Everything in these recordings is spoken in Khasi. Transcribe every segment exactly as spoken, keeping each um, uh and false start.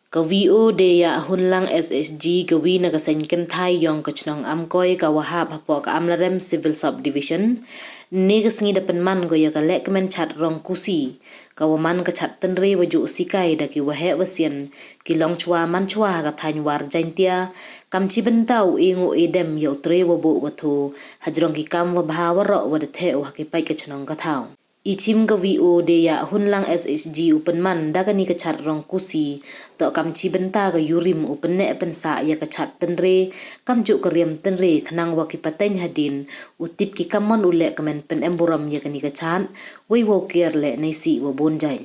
Ka V O Deiya Hunlang S H G, ka wi na ka seng kynthai yong ka chnong Amkoi, ka wa hap hapoh ka Amlarem Civil Subdivision, ne ka sngi da pynman ko ya ka lehkmen chat rong kusi, ka wa man ka chat tynre wa ju sikai da ki waheh wasian, ki longchwa manchwa ha ka thaiñ War Jaintia, kam chi bynta u e ngu e dem ya u tre wa buh wa thu, hajrong ki kam wa bha waroh wa da theh u ha ki paid ka chnong ka thaw. I chim ka V O Deiya Hunlang S H G u pynman da kani ka chat rong kusi, toh kam chi bynta ka yurim u pynneh pynsah ya ka chat tynre, kam ju ka riam tynre khnang wa ki pateng hadien, u tip ki kamon u lehkmen pynem burom ya kani ka chat, wei wow kiar leh nei si wa bun jait.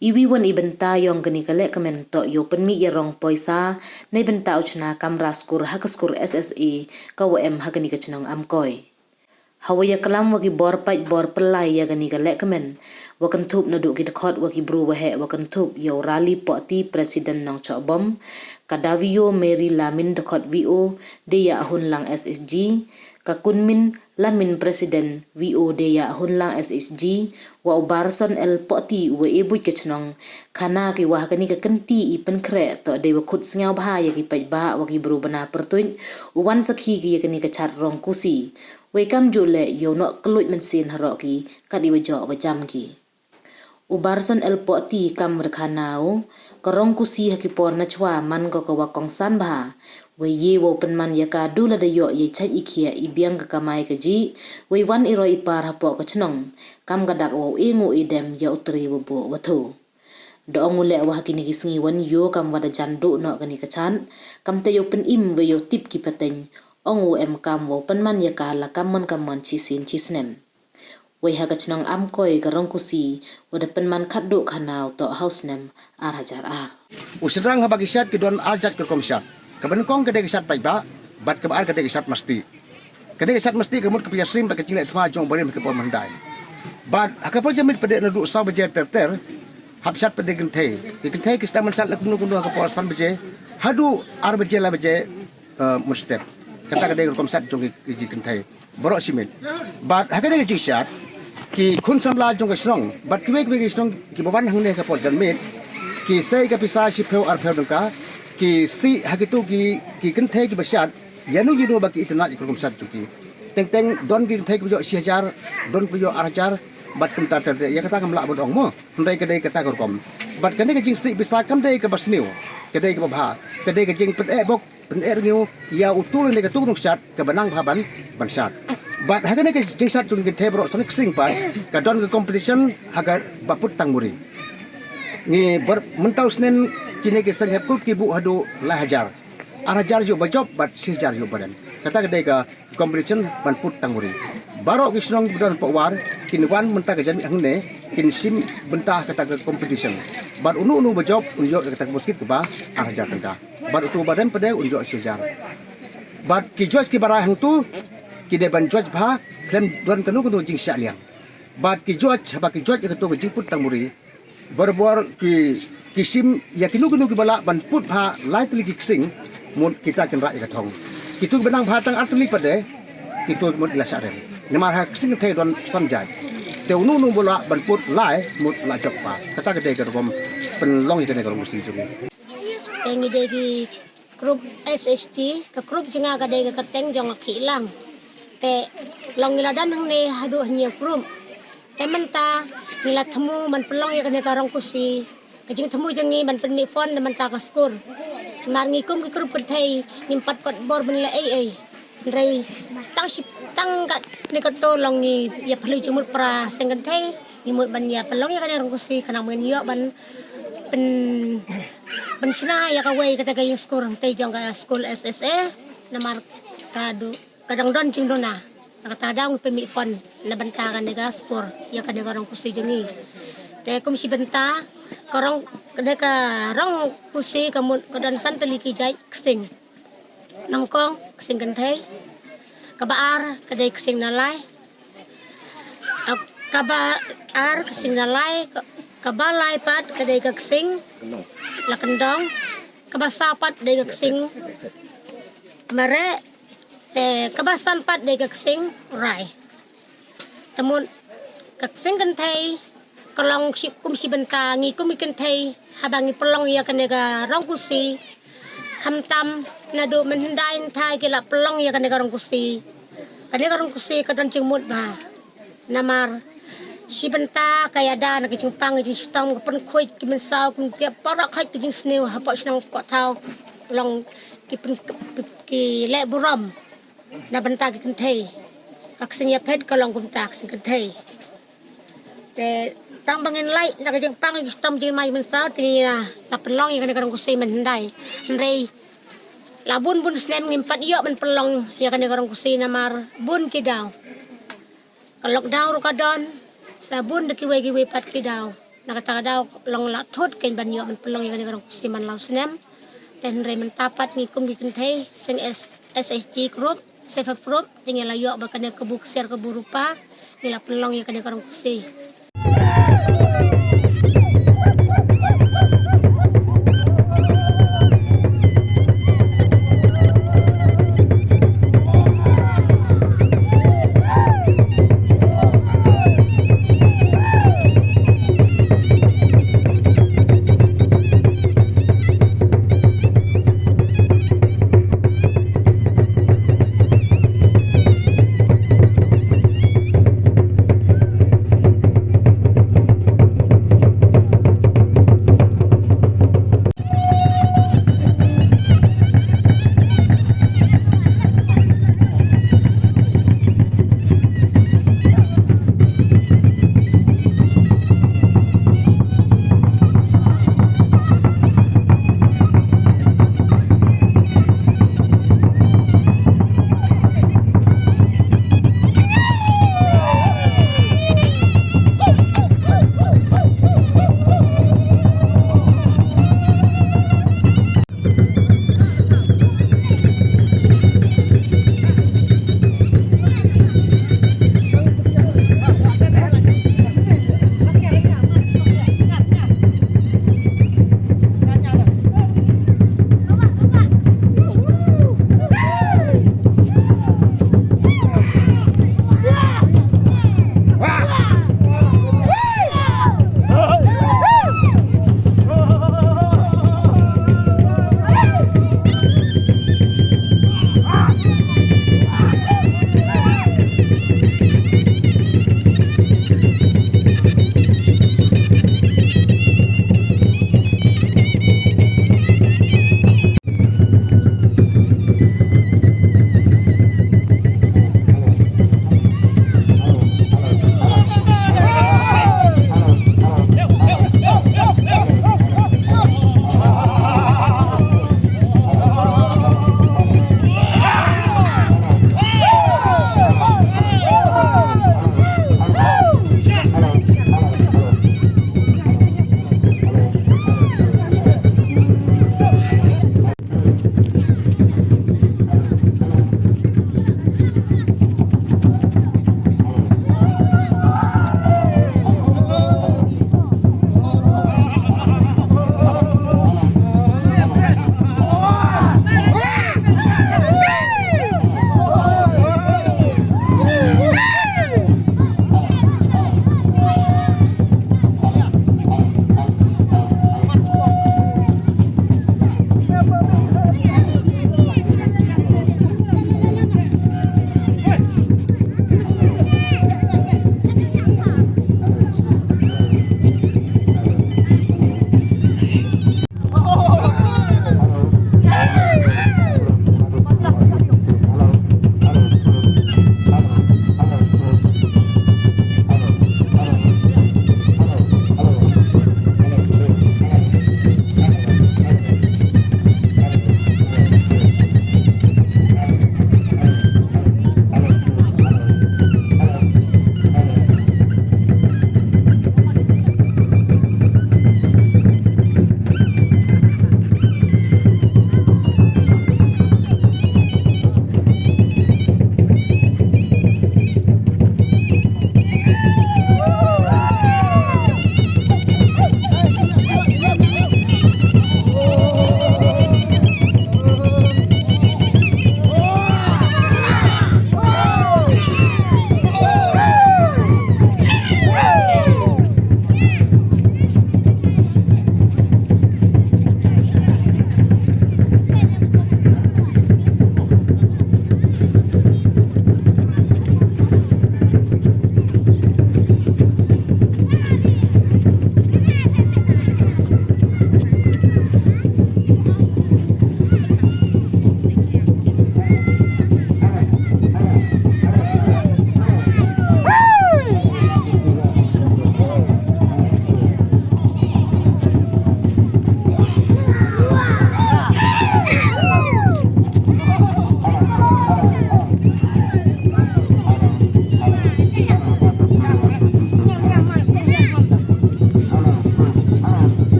I wi wan i bynta yong kani ka lehkmen toh yow pynmih ya rong poisa, nei bynta u chna kamra skur ha ka skur S S A, ka wa em ha kani ka chnong Amkoi. Hawa ya klam wa ki bor paid bor pynlai ya kani ka lehkmen, wa kynthup naduh ki dkhot wa ki bru waheh wa kynthup ya u Rali Pohti President Nongchohbom, ka Davio Mary Lamin dkhot V O Deiya Hunlang S H G, ka Kunmin Lamin President V O Deiya Hunlang S H G, wa u Barson L Pohti u wa e buit ka chnong, khana ki wa ha kani ka kynti i pynkhreh toh dei wa khut sngaw bha ya ki paid ba wa ki bru bana pyrtuit, u wan sakhi ki ya kani ka chat rong kusi. Wei kam ju leh yow noh kylluid mynsiem haroh ki, kat i wa joh wa jam ki. U Barson L Pohti kam rkhana u, ka rong kusi ha ki por nachwa man ko ka wa kongsan bha. Wei ye wow pynman ya ka du lada yoh ye chait i khiah i biang ka kamai ka jih, wei wan i roi i par hapoh ka chnong, kam ka dak wow e ngu e dem ya u tre wa buh wa thu. Da ong u leh wa ha kini ki sngi wan yoh kam wa da jan duh noh kani ka chat, kam te yow pynim wei yow tip ki pateng, ong u em kam wow pynman ya ka la kamon kamon chi sien chi snem. Wei ha ka chnong Amkoi ka rong kusi, wa da pynman khatduh khana u toh ha u snem ar hajar ar. U sdang haba ki shat ki don ar jait ki rukom shat. Kaba nyngkong ka dei ka shat paidbah, bad kaba ar ka dei ka shat masti. Ka dei ka shat masti ka mut ka pia sim bad ka jingleh thma jong barim ha ka por mynhynnin. Bad ha ka por janmiet pat dei naduh saw baje ter ter, hap shat pat dei kynthei. Ki kynthei ki sdang ban shat la kumno kumno ha ka por san baje, haduh ar baje lai baje, eh, mynstep. Kata ka dei ka rukom shat jong ki, ki, ki kynthei. Baroh shi miet. Bad ha kane ka jingshat, ki khun samla jong ka shnong, bad kiwei kiwei ki shnong kiba wan hangne ka por janmiet, ki sei ka pisa shiphew arphew tyngka, ki sih ha kitu ki, ki kynthei kiba shat, ïano ïano ba ki itynnad ïa ka rukom shat jong ki. Teng teng don ki kynthei kiba ïoh shi hajar, don kiba ïoh ar hajar, bad kumta ter ter, ïa kata ngam lah ban ong mo. Hynrei ka dei kata ka rukom. Bad kane ka jingsih pisa kam dei kaba sniew, ka dei kaba bha, ka dei ka jingpyneh bok, pyneh rngiew ïa utu lane katu ka nongshad kaba nang bha ban, ban shad. Bad ha kane ka jingshat jong ki kynthei baroh san ksing pat, ka don ka competition ha kaba put tang muri. Ngi bar mynta u snem kine ki seng hep kud ki buh haduh lai hajar. Ar hajar ïoh ba jop bad shi hajar ïoh ba rem. Kata ka dei ka competition ban put tang muri. Baroh ki shnong ba don hapoh War kin wan mynta ka janmiet hangne, kin shim bynta kata ka competition. Bad uno uno ba jop un ïoh kata ka basket kaba ar hajar tyngka. Bad utu ba rem pat de un ïoh shi hajar. Bad ki judge kiba rai hangtu ki dei ban judge bha khlem don kano kano jingshah liang. Bad ki judge, haba ki judge ïa katu ka jingput tang muri, barabor ki, ki shim ïa kino kino kiba lah ban put bha lai tylli ki ksing, mut kita kin rah ïa ka thong. Kitu kiba nang bha tang ar tylli pat de, kitu mut la shah rem. Namar ha ksing kynthei don san jait. Te uno uno ba lah ban put lai, mut la jop bha. Kata ka dei ka rukom pynlong ïa kane ka rukom ksing jong ngi. Te ngi dei ki group S H G, ka group jong nga ka dei ka kyrteng jong ka Khih Lang. Te long ngi la don hangne haduh hynñiew group. Te mynta ngi la thmu ban pynlong ïa kane ka rong kusi. Ka jingthmu jong ngi ban pynmih phone na mynta ka skur. Namar ngi kum ki group kynthei ngim pat kot bor ban leh ei ei. Hynrei tang shi, tang katne kato long ngi ïa phylliew jingmut para seng kynthei, ngi mut ban ïa pynlong ïa kane rong kusi khnang ba ngin ïoh ban pyn, pynshna ïa kawei kata ka ïing skur hangtei jong ka skul S S A. Namar ka dang don jingduna. Na kata ka daw ngi pynmih phone na bynta kane ka skur ïa kane ka rong kusi jong ngi. Te kum shi bynta ka rong, kane ka rong kusi ka mut ka don san tylli ki jait ksing. Nyngkong, ksing kynthei. Kaba ar ka dei ksing nalai. Ah, kaba ar ksing nalai, ka, kaba lai pat ka dei ka ksing la kyndong. Kaba saw pat dei ka ksing mareh. Te kaba san pat dei ka ksing rai. Te mut ka ksing kynthei ka long shi, kum shi bynta ngi kum ki kynthei haba ngi pynlong ïa kane ka rong kusi. Khamtam naduh mynhyndai hynthai ki la pynlong ïa kane ka rong kusi. Kane ka rong kusi ka don jingmut bha. Namar shi bynta ka ïada na ka jingpang ka jingshitom, ka pynkhuid ki mynsaw, ka myntiap, para khuid ka jingsniew hapoh shnong poh thaw, long ki pyn, ki leh burom na bynta ki kynthei. Ka ksing ïaphet ka long kumta, ka ksing kynthei. Te tang ba ngin lait na ka jingpang ka jingshitom, jingmai mynsaw, te ngi la pynlong ïa kane ka rong kusi mynhyndai. Hynrei la bun bun snem ngim pat ïoh ban pynlong ïa kane ka rong kusi namar bun ki daw. Ka lockdown ruh ka don, sa bun da kiwei kiwei pat ki daw. Na kata ka daw long la thut kein ban ïoh ban pynlong ïa kane ka rong kusi man la u snem. Te hynrei mynta pat ngi kum ki kynthei seng S, SHG group, self help group, te ngi la ïoh ba kane ka bu ksiar ka bu rupa, ngi la pynlong ïa kane ka rong kusi.